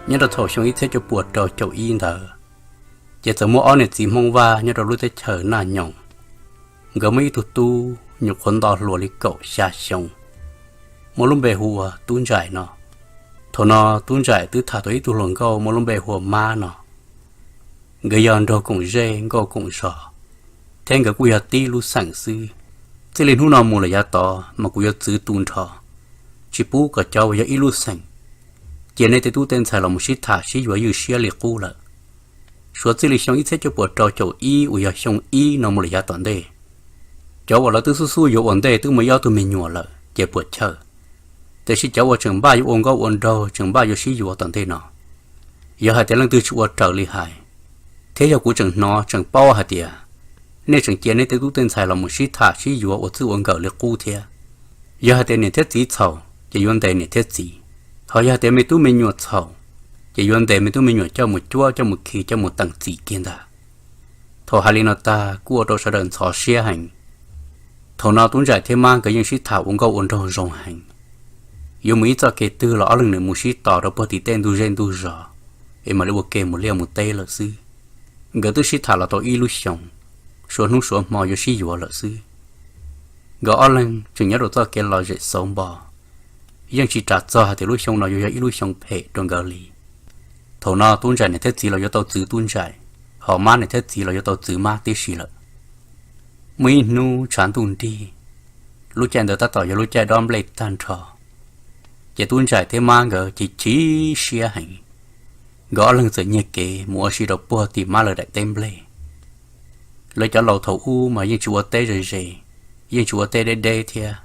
Nyob rau thaum xyoo ib txhiab cuaj puas rau caum ib ntawd, ces txawm muaj ob niam txiv Hmoob Vaj nyob rau lub teb chaws Naj Nyoos. Nkawd muaj ib tug tub nyuam qhuav nto hluas li kaum xya xyoo, muaj lub npe hu ua Tub Ntsaim no. Thaum no Tub Ntsaim twb tham tau ib tug hluas nkauj muaj lub npe hu ua Mab no. Nkawd yog nraug koom zej nkauj koom zos, thiab nkawd kuj yog tib lub xeem xwb. Txij li hnub no mus lawm yav tod mas kuv yuav txwv tu nrho, tsis pub kom cov uas yog ib lub xeem cia nej tej tub tej ntxhais los mus sib tham sib yuav ywj siab li qub lawm. Suav txij li xyoo ib txhiab cuaj puas rau caum ib uas yog xyoo ib no mus lawm yav tom ntej, cov uas lawv twb xub xub yuav ua ntej twb muaj ib ob tug me nyuam lawm ces puas chawj. Tiam sis cov uas tseem npaj yuav ua nkauj ua nraug tseem npaj yuav sib yuav tom ntej no, yog hais tias leej twg tsis ua raws li hais, thiab yog kuv tseem hnov tseem paub hais tias nej tseem cia nej tej tub tej ntxhais los mus sib tham sib yuav ua txwj ua nkawm li qub thiab. Yog hais tias niam thiab txiv txhaum ces yuav ntes niam thiab txiv, ho yog hais tias me tub me nyuam txhaum ces yuav ntes me tub me nyuam coj mus cuab coj mus khi coj mus teem txim kiag ntag. Thaum hais li no tag kuj ua rau sawv daws ntxhov siab heev. Thaum no Tub Ntsaim thiab Mab nkawd yeej sib tham ua nkauj ua nraug zoo heev. Yuav mus ib txoj kev twg los ob leeg nws mus sib tos rau puag tim tej ntug zej ntug zos, es mam li ua ke mus liaj mus teb lawm xwb. Nkawd twb sib tham los tau ib lub xyoos, suav hnub suav hmo yuav sib yuav lawm xwb. Nkawd ob leeg tseem nyob rau txoj kev lom zem xauv npo, yeej tsis ras txog hais tias lub xyoo no yuav yog ib lub xyoo phem rau nkawd li. Thaum no Tub Ntsaim niam thiab txiv los yuav tau txwv Tub Ntsaim, ho Mab niam thiab txiv los yuav tau txwv Mab tib si lawm. Muaj ib hnub tshav ntuj nrig, lub caij ntawd tab tom yog lub caij dob nplej tag nrho, ces Tub Ntsaim thiab Mab nkawd chim chim siab heev. Nkawd ob leeg txawm nyiag kev mus ua si rau puag tim Mab lawv daim teb nplej. Lawv cov laus thaum ub mas yeej tsis ua teb ze ze, yeej tsis ua teb deb deb thiab,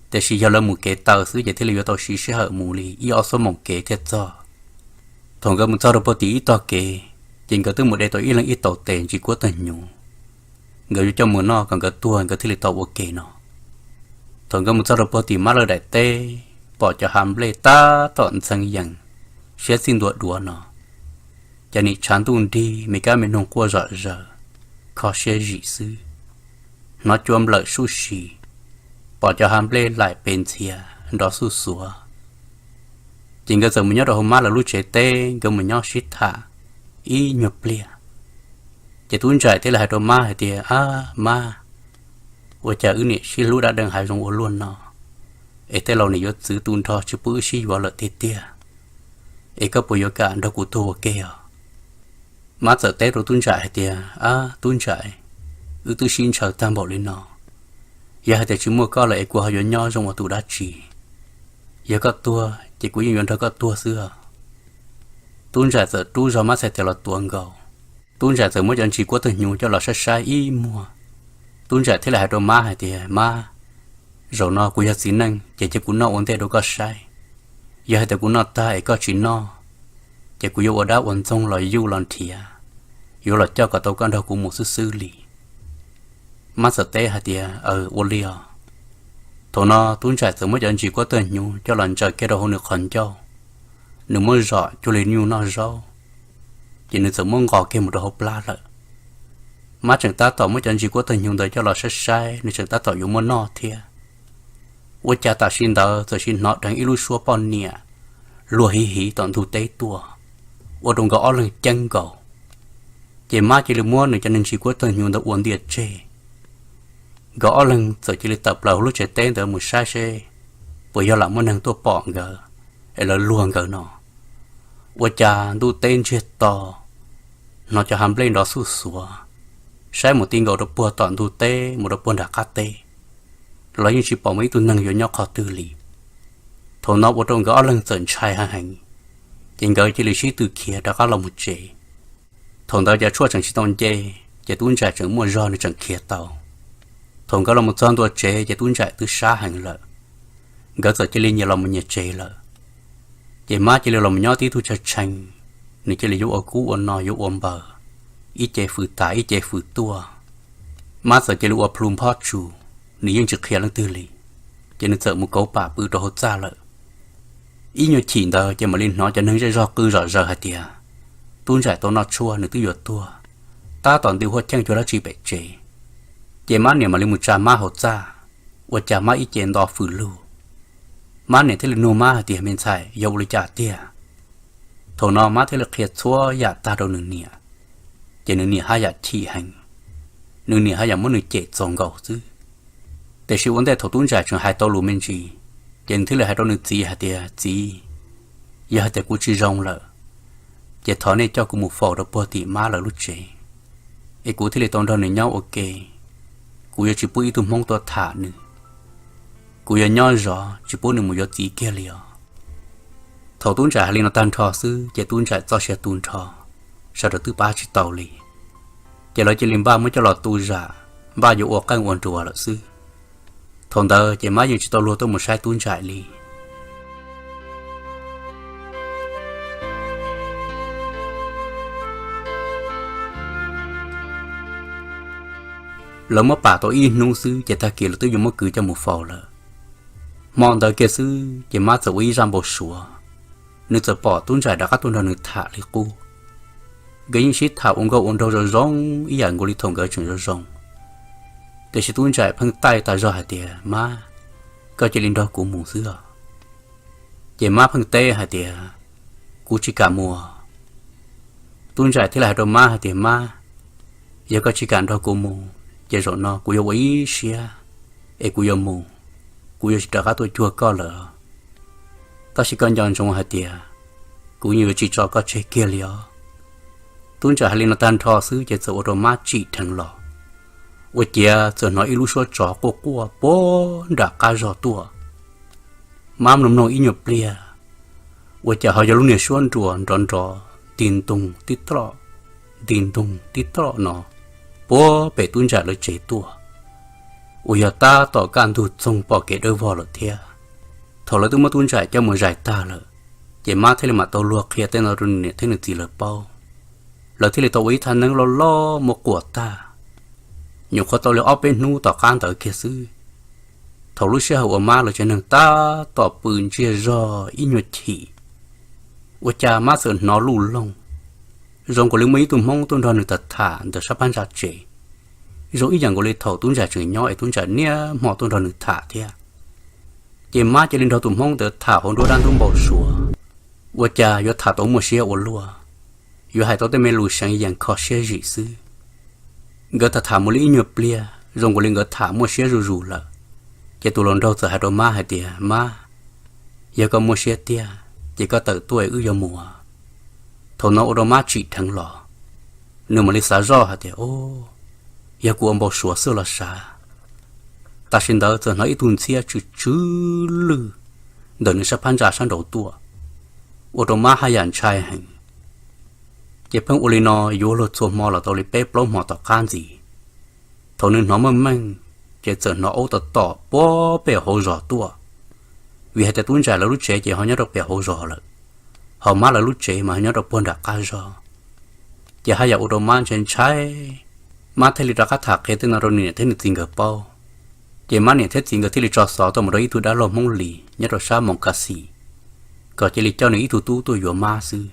tiam sis yog lawv mus kev taw xwb ces thiaj li yuav tau siv sij hawm mus li ib ob xuab moos kev thiaj txog. Thaum nkawd mus txog rau puag tim ib tog kev, ces nkawd twb mus de tau ib leeg ib tau tes ntsis kuab tawg hnyuv, nkawd yuav coj mus noj kom nkawd tuag nkawd thiaj li tau ua ke no. Thaum nkawd mus txog rau puag tim Mab lawv daim teb, pom cov hav nplej tab tom ntxeev yees, siab txij ntua duav no, ces nim tshav ntuj nrig me kab me noog quaj zom zaws, kho siab zim xwb. Hnov cua nplawm suj si, pom cov hav nplej laim pes ntxhias nrov xuj xuav. Ces nkawd txawm mus nyob rau hauv Mab lawv lub tsev teb, nkawd mus nyob sib tham ib nyuag pliag. Ces Tub Ntsaim thiaj li hais rau Mab hais tias, Ab Mab, ua cas wb niam sib hlub dab dees hav zoov ua luaj no, es tej laus nim yuav txwv tu nrho tsis pub wb sib yuav lawm tiag tiag, es koj puas yuav kam nrog kuv tuag ua ke os? Mab txawm teb rau Tub Ntsaim hais tias, Ab Tub Ntsaim, wb twb sib ntshaw tag npaum li no, yog hais tias tsis muaj koj lawm es kuv ho yuav nyob zoo ua tus dab tsi? Yog koj tuag ces kuv yeej yuav nrog koj tuag xwb os. Tub Ntsaim txawm rub zog Mab txhais tes los tuav nkaus. Tub Ntsaim txawm muab cov ntsis kuab tawg hnyuv coj los saib saib ib muag. Tub Ntsaim thiaj li hais rau Mab hais tias, Mab, zaum no kuv yog txiv neej ces cia kuv noj ua ntej rau koj saib. Yog hais tias kuv noj tag es koj tsis noj, ces kuv yuav ua dab ua ntxoog los yuj los nrhiav, yuav los coj kom tau koj nrog kuv mus xwb xwb li. Mab txawm teb hais tias, Aws, ua li os. Thaum no Tub Ntsaim txawm muab cov ntsis kuab tawg hnyuv coj los ntsaws kiag rau hauv nws qhov ncauj, nws muab zom cuag li nyuj noj zaub, ces nws txawm muab nqos kiag mus rau hauv plab lawm. Mab tseem tab tom muab cov ntsis kuab tawg hnyuv ntawd coj los saib saib, nws tseem tab tom yuav muab noj thiab. Ua cas tam sim ntawd txawm sim hnov dheev ib lub suab poj niam luag hiv hiv tom ntug teb tuaj, ua rau nkawd ob leeg ceeb nkaus. Ces Mab cia li muab nws cov niag ntsis kuab tawg hnyuv ntawd ua ntiag tseg. Nkawd ob leeg txawm cia li tawm plaws hauv lub tsev teb ntawd mus saib seb puas yog lam muaj neeg tuaj pom nkawd es lawv luag nkawd no. Ua cas ntuj teb ntsiag to, hnov cov hav nplej nrov xuj xuav, saib mus ti nkaus rau puag tom ntug teb mus rau puag nram qab teb los yeej tsis pom muaj ib tug neeg yuav nyob qhov twg li. Thaum no ua rau nkawd ob leeg txawm ntshai heev heev, ces nkawd cia li sib tw khiav rov qab los mus tsev. Thaum ntawd cov tshuaj tseem tsis tau nce, ces Tub Ntsaim tseem muaj zog nws tseem khiav tau. Thaum nkawd los mus txog ntua tsev ces Tub Ntsaim twb sab heev lawm, nkawd txawm cia li nyias los mus nyias tsev lawm. Ces Mab cia li los mus nyob tib tug chaw tshee, nws cia li yuav ua kub ua no yuav ua npaws, ib ce fws tas ib ce fws tuaj. Mab txawm cia li ua plhu nphob tsus, nws yeej tsis qhia leej twg li, ces nws txawm mus kauv pam pw rau hauv txaj lawm. Ib nyuag chim ntawd ces mam li hnov cov neeg zej zog qw zom zaws hais tias, Tub Ntsaim tau noj tshuaj nws twb yuav tuag, tab tom nti huaj cheej cuag dab tsi pem tsev. Ces Mab niam mam li mus tsa Mab hauv txaj, ua cas Mab ib ce nto fws lug. Mab niam thiaj li nug Mab hais tias, Me ntxhais, yog ua li cas tiag? Thaum no Mab thiaj li qhia txhua yam tag rau nws niam, ces nws niam haj yam chim heev, nws niam haj yam muab nws cem txaus nkaus xwb. Tiam sis ua ntej thaum Tub Ntsaim tseem hais tau lus me ntsis, ces nws thiaj li hais rau nws txiv hais tias, Txiv, yog hais tias kuv tsis zoo lawm, ces thov nej coj kuv mus faus rau puag tim Mab lawv lub tsev, es kuv thiaj li tau nrog nws nyob ua ke. Kuv yuav tsis pub ib tug Hmoob tuaj tham nws, kuv yuav nyob zov tsis pub nws mus yuav txiv kiag li os. Thaum Tub Ntsaim hais li no tag nrho xwb ces Tub Ntsaim txoj sia tu nrho, sawv daws twb pab tsis tau li. Ces lawv cia li npaj muab coj los tu zam, npaj yuav ua qeej ua nruas lawm xwb. Thaum ntawd ces Mab yeej tsis tau luag tuaj mus saib Tub Ntsaim li. Lawv muab pam tau ib hnub xwb ces tag kis lawv twb yuav muab kwv coj mus faus lawm. Hmo ntawd kiag xwb ces Mab txawm ua ib zaj npau suav, nws txawm pom Tub Ntsaim rov qab tuaj nrog nws tham li qub. Nkawd yeej sib tham ua nkauj ua nraug zoo zoo ib yam nkaus li thaum nkawd tseem zoo zoo. Tiam sis Tub Ntsaim pheej taij tas zog hais tias, Mab, koj cia li nrog kuv mus xwb os. Ces Mab pheej teb hais tias, Kuv tsis kam mus. Tub Ntsaim thiaj li hais rau Mab hais tias, Mab, yog koj tsis kam nrog kuv mus ces zaum no kuv yuav ua ib siab es kuv yuav mus, kuv yuav tsis rov qab tuaj cuag koj lawm. Tab sis koj nco ntsoov hais tias kuv yeej yuav tsis tso koj tseg kiag li os. Tub Ntsaim hais li no tag nrho xwb ces txawm ua rau Mab tsim dheev los, ua ciav txawm hnov ib lub suab tsov quaj quaj puag nram qab zog tuaj. Mab mloog mloog ib nyuag pliag, ua cas ho yog lub niag suab nruas nrov nrov nti ntoog tib tloj, nti ntoog tib tloj no puag pem Tub Ntsaim lawv tsev tuaj, uas yog tab tom kaj ntug txoog pom kev dawb vog lawm thiab. Thaum lawv twb muab Tub Ntsaim coj mus zais tag lawm, ces Mab thiaj li mam tau luag qhia tej no rau nws niam thiab nws txiv lawv paub. Lawv thiaj li tau ua ib thaj neeb loj loj muab quas tag. Nyuam qhuav tau li ob peb hnub tom qab ntawd kiag xwb, thaum lub sij hawm uas Mab lawv tsev neeg tab tom pw ntsiag zog ib nyuag chim, ua cas Mab txawm hnov luj loog zoo nkaus li muaj ib tug Hmoob tuaj nrog nws tham tham ntawm sab phab ntsa tsev, zoo ib yam nkaus li thaum Tub Ntsaim tseem nyob es Tub Ntsaim niaj hmo tuaj nrog nws tham thiab. Ces Mab cia li nrog tus Hmoob ntawd tham hauv nruab dab ntub npau suav, ua cas yuav tham tau muaj siab ua luaj, yuav hais tau tej me lus seev yees kho siab zim xwb. Nkawd tham tham mus li ib nyuag pliag zoo nkaus li nkawd tham muaj siab zuj zus lawm, ces tus hluas nraug txawm hais rau Mab hais tias, Mab, yog koj muaj siab tiag ces koj tawm tuaj es wb yuav mus. Thaum no ua rau Mab tsim dheev los, nws mam li xav zoj hais tias, O, yog kuv ua npau suav xwb los sav. Tam sim ntawd txawm hnov ib tug ntxhiab tsw tsw lwj ntawm nws sab phab ntsa sab nraud tuaj, ua rau Mab haj yam ntshai heev. Ces pheej ua li no yuav luag txhua hmo los tau li peb plaub hmo tom qab ntxiv. Thaum nws hnov meej meej, ces txawm hnov aub tom tom puag pem hauv zos tuaj, vim hais tias Tub Ntsaim lawv lub tsev ces ho nyob rau pem hauv zos lawm, ho Mab lawv lub tsev mas ho nyob rau puag nram qab zog. Ces haj yam ua rau Mab ntshai ntshai, Mab thiaj li rov qab tham qhia tej no rau nws niam thiab nws txiv nkawd paub. Ces Mab niam thiab txiv nkawd thiaj li tso xov tuaj mus rau ib tug dab laug Hmoob Lis nyob rau sab Moos Kas Xis, kom cia li coj nws ib tug tub tuaj yuav Mab xwb.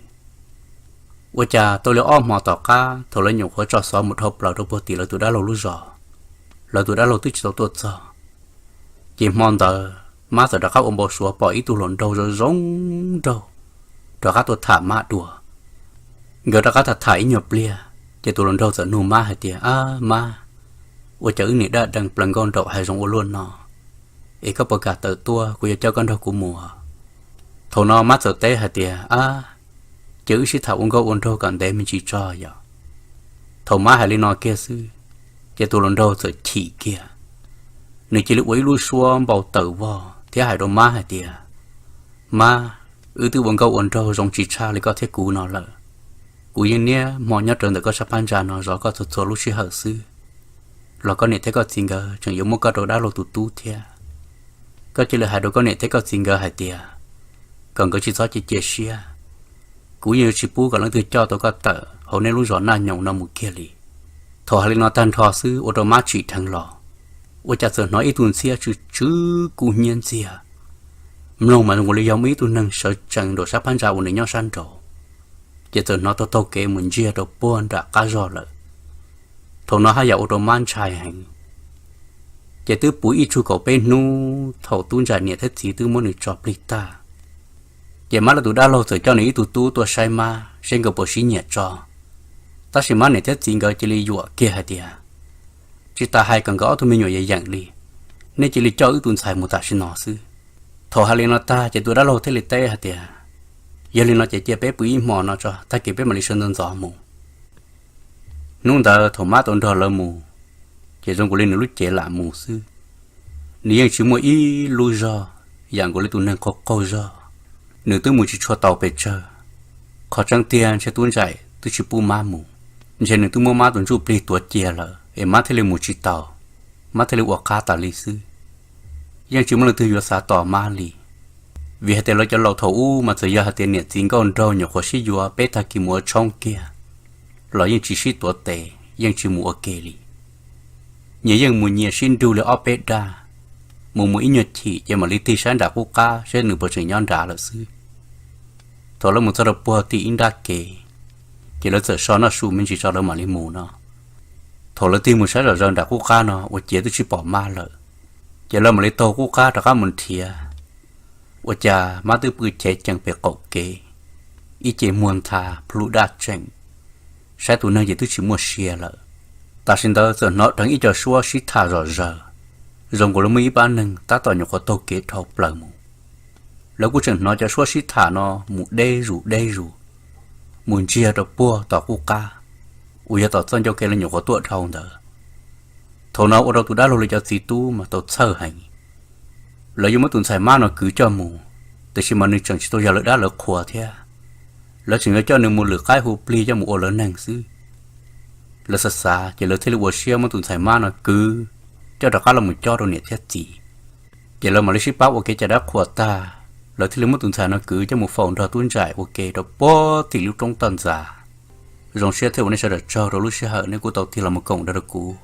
Ua cas tau li ob hmo tom qab thaum lawv nyuam qhuav tso xov mus dhau plaws rau puag tim lawv tus dab laug lub zos, lawv tus dab laug twb tsis tau tuaj txog. Ces hmo ntawd Mab txawm rov qab ua npau suav pom ib tug hluas nraug zoo zoo nraug rov qab tuaj tham Mab dua. Nkawd rov qab tham tham ib nyuag pliag, ces tus hluas nraug txawm nug Mab hais tias, Ab Mab, ua cas wb niam daj dee plaws nkauj nraug hav zoov ua luaj no, es koj puas kam tawm tuaj, kuv yuav coj koj nrog kuv mus. Thaum no Mab txawm teb hais tias, Ab, ces wb sib tham ua nkauj ua nraug kom ntev me ntsis tso yom. Thaum Mab hais li no kiag xwb, ces tus hluas nraug txawm chim kiag. Nws cia li ua ib lub suab npau taws vog thiab hais rau Mab hais tias, Mab, wb twb ua nkauj ua nraug zoo tsis tshaj li koj thiab kuv no lawm. Kuv yeej niaj hmo nyob rawv ntawm koj sab phab ntsa no zov koj txhua txhua lub sij hawm xwb, los koj niam thiab koj txiv nkawd tseem yuav muab koj rau dab laug tus tub thiab. Koj cia li hais rau koj niam thiab koj txiv nkawd hais tias kom nkawd tsis txhob cia cia siab, kuv yeej yuav tsis pub kom leej twg coj tau koj tawm hauv nej lub zos Naj Nyoos no mus kiag li. Thaum hais li no tag nrho xwb ua rau Mab tsim dheev los, ua cas txawm hnov ib tug ntxhiab tsw tsw kub hnyiab ntxiag. Mloog mas zoo li yog muaj ib tug neeg sawv tsees nraum sab phab ntsa uas nws nyob sab nraud, ces txawm hnov taug taug kev mus ntsiag rau puag nram qab zog lawm. Thaum no haj yam ua rau Mab ntshai heev. Ces twb puv ib tsug kaum peb hnub thaum Tub Ntsaim niam thiab txiv twb muab nws tso plig tag, Ces Mab lawv tus dab laug txawm coj nws ib tug tub tuaj saib Mab seb nkawd puas sib nyiam tso. Tab sis Mab niam thiab txiv nkawd cia li yuam kiag hais tias, tsis tas hais kom nkawd ob tug me nyuam yeej yeem li, nej cia li coj wb tus ntxhais mus tam sim no xwb. Thaum hais li no tag ces tus dab laug thiaj li teb hais tias, yog li no ces cia peb pw ib hmo no tso, tag kis peb mam li sawv ntxov ntxov mus. Hnub ntawd thaum Mab tau nrog lawv mus, ces zoo nkaus li nws lub cev lam mus xwb. Nws yeej tsis muaj ib lub zog, yam nkaus li tus neeg qaug qaug zog. Nws twb mus tsis tshua tau pes tsawg. Qhov tseeb tiag ntshe tub ntxhais twb tsis pub Mab mus, ntshe nws twb muab Mab tus ntsuj plig tuav cia lawm es Mab thiaj li mus tsis tau, Mab thiaj li ua qab tas li xwb. Yeej tsis muaj leej twg yuav xav tos Mab li, vim hais tias lawv cov laus thaum ub mas txawm yog hais tias niam txiv nkauj nraug nyuam qhuav sib yuav peb tag kis mus ua tshoob kiag los yeej tsis sib tuav tes, yeej tsis mus ua ke li. Nyias yeej mus nyias sib nrug li ob peb dag, mus mus ib nyuag chim ces mam li tig saib nram qub qab seb nws puas tseem nyob nrad lawm xwb. Thaum lawv mus txog rau puag tim ib nrab kev, ces lawv txawm so noj su me ntsis tso lawv mam li mus no. Thaum lawv tig mus saib zom zaws nram qub qab no ua ciav twb tsis pom Mab lawm, ces lawv mam li taug qub qab rov qab mus nrhiav. Ua cas Mab twb pw chev cees pem qaum kev, ib ce muag ntha plhu daj tseem, saib tus neeg ces twb tsis muaj sia lawm. Tam sim ntawd txawm hnov dheev ib co suab sib tham zom zaws, zoo nkaus li muaj ib pab neeg tab tom nyuam qhuav taug kev dhau plaws mus. Lawv kuj tseem hnov cov suab sib tham no mus deb zus deb zus, mus ntsiag rau puag tom qub qab uas yog tom txoj ncauj kev lawv nyuam qhuav tuaj dhau ntawd. Thaum no ua rau tus dab laug li cov txiv tub mas tau txhawj heev. Lawv yuav muab tus ntxhais Mab no kwv coj mus, tiam sis mas nws tseem tsis tau yog lawv dab lawv qhua thiab. Lawv tseem yuav coj nws mus lwm qaib hu plig coj mus ua lawv neeg xwb. Lawv xav xav ces lawv thiaj li ua siab muab tus ntxhais Mab no kwv coj rov qab los mus cob rau niam thiab txiv. Ces lawv mam li sib pab ua kev cai dab qhuas tag, lawv thiaj li muab tus ntxhais no kwv coj mus faus nrog tub ntxhais ua ke rau puag tim lub roob toj ntxas. Zoo siab thiab ua nej sawv daws tsaug rau lub sij hawm nej kuj tau tig los mus koom nrog rau kuv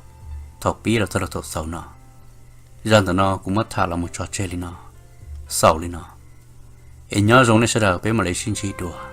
thaum pib los txog rau thaum xaus no. Zaj ntawm no kuv muab tham los mus tso tseg li no, xaus li no. Es nyob zoo nej sawv daws, peb mam li sib ntsib dua.